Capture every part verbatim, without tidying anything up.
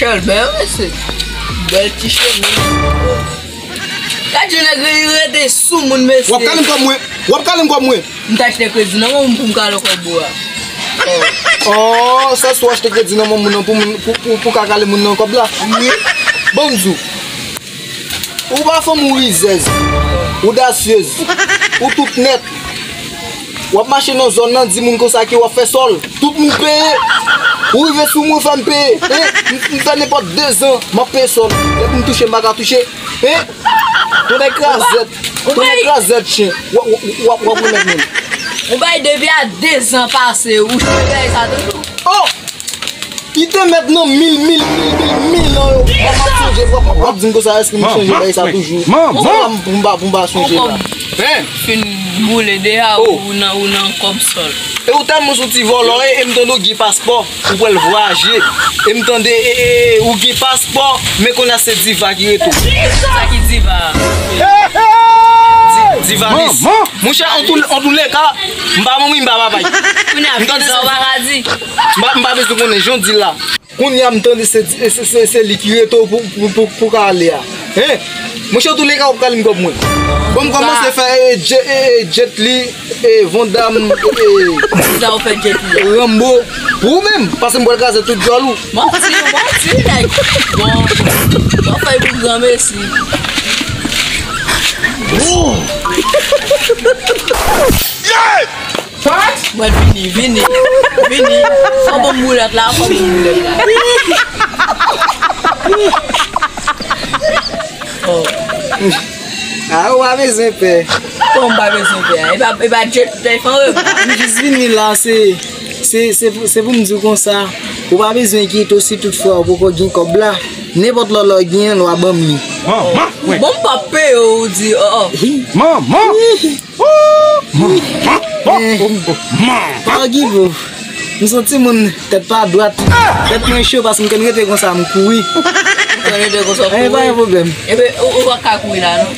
Kèl bèl, mesye. Bèl ti chemiz. Gad yon nèg li rete sou moun, mesye. W ap kale m kòb mwen. W ap kale m kòb mwen. M t achte kredi nan men w pou m kale w kòb ou a. Oh, sèl si w achte kredi nan men moun nan pou moun, pou, pou, pou ka kale moun nan kòb la. Wi. Bon, m di w. Ou pa fanm, ou rizèz, ou dasyèz, ou tout nèt. W ap mache nan zòn nan, di moun konsa ke w ap fè sòl. Tout moun peye. Ou rive sou mwen, fè m peye. Hein? M, m fè nenpòt de zan, m ap peye sòl. Depi m touche, m pa ka touche. Hein? Tonnè krazèt. Tonnè krazèt, chen. W ap, w ap, w ap, w ap remèt moun. Ou bay depi a de zan pase, ou chanje bagay sa toujou. Oh! Li te mèt nan mil, mil, mil, mil, mil an yo. W ap, w ap sonje, w ap, w ap di m konsa, èske m chanje bagay sa toujou? Manman! Sa m, m pa, m pa sonje la. Hein? Fin boule deja, ou nan, ou nan kòb sòl. E ou tèlman sou ti vòlò, e, e m tande w gen paspò, ou pral vwayaje. E m tande, e, e, e, ou gen paspò, men kounye a se diva ki rete w. Sa ki diva? Di-, divanis. Monchè, an tou, an tou le ka, m pa manmi, m pa papay. Kounye a, m tande sa w pa ka di. M pa, m pa bezwen konnen, jan w di l la. Kounye a, m tande se, se, se, se li ki rete w pou, pou, pou, pou ka ale a. Hein? Monchè, an tou le ka, w ap kale m kòb mwen. Bon, m kòmanse fè, e, Jet, e, e, Jet Li, e, Van Damme, e, Rambo. Pou ou menm, paske m pral kraze tout djòl ou. Manti, manti, nèg. Bon, bon, fè pou granmesi. Mwen vini, vini, vini. Fò bon boulèt la, fò bon boulèt la. Oh. Ah, ou pa bezwen pè. Kòman m pa bezwen pè a? E pa, e pa Jet Li fè anrè. M jis vini la, se, se, se, pou- se pou m di w konsa. Ou pa bezwen enkyete w si tout fwa ou poko gen kòb la. Nenpòt lòlò w genyen, nou a ban m li. Manman! Bon, m p ap peye w, ou di, oh, oh. Manman! Manman! Pa okipe w. M se yon timoun tèt pa dwat. Tèt mwen cho paske m konn rete konsa, m kouri. Ou konn rete konsa, w kouri? Pa gen pwoblèm. Ebyen, ou, ou pa ka kouri la, non?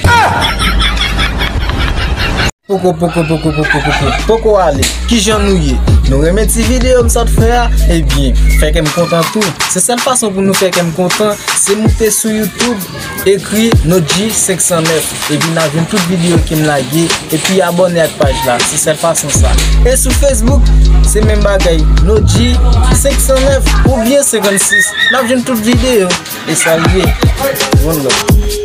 Poko, poko, poko, poko, poko, poko ale. Kijan nou ye? Nou renmen ti videyo m sot fè a? Ebyen, fè kè m kontan tou. Se sèl fason pou nou fè kè m kontan, se moute sou YouTube, ekri No G senk san nèf, epi n ap jwenn tout videyo ke m lage, epi abòne ak paj la. Se sèl fason sa. E sou Facebook, se menm bagay, No G senk san nèf oubyen senkannsis. N ap jwenn tout videyo. E salye. One love.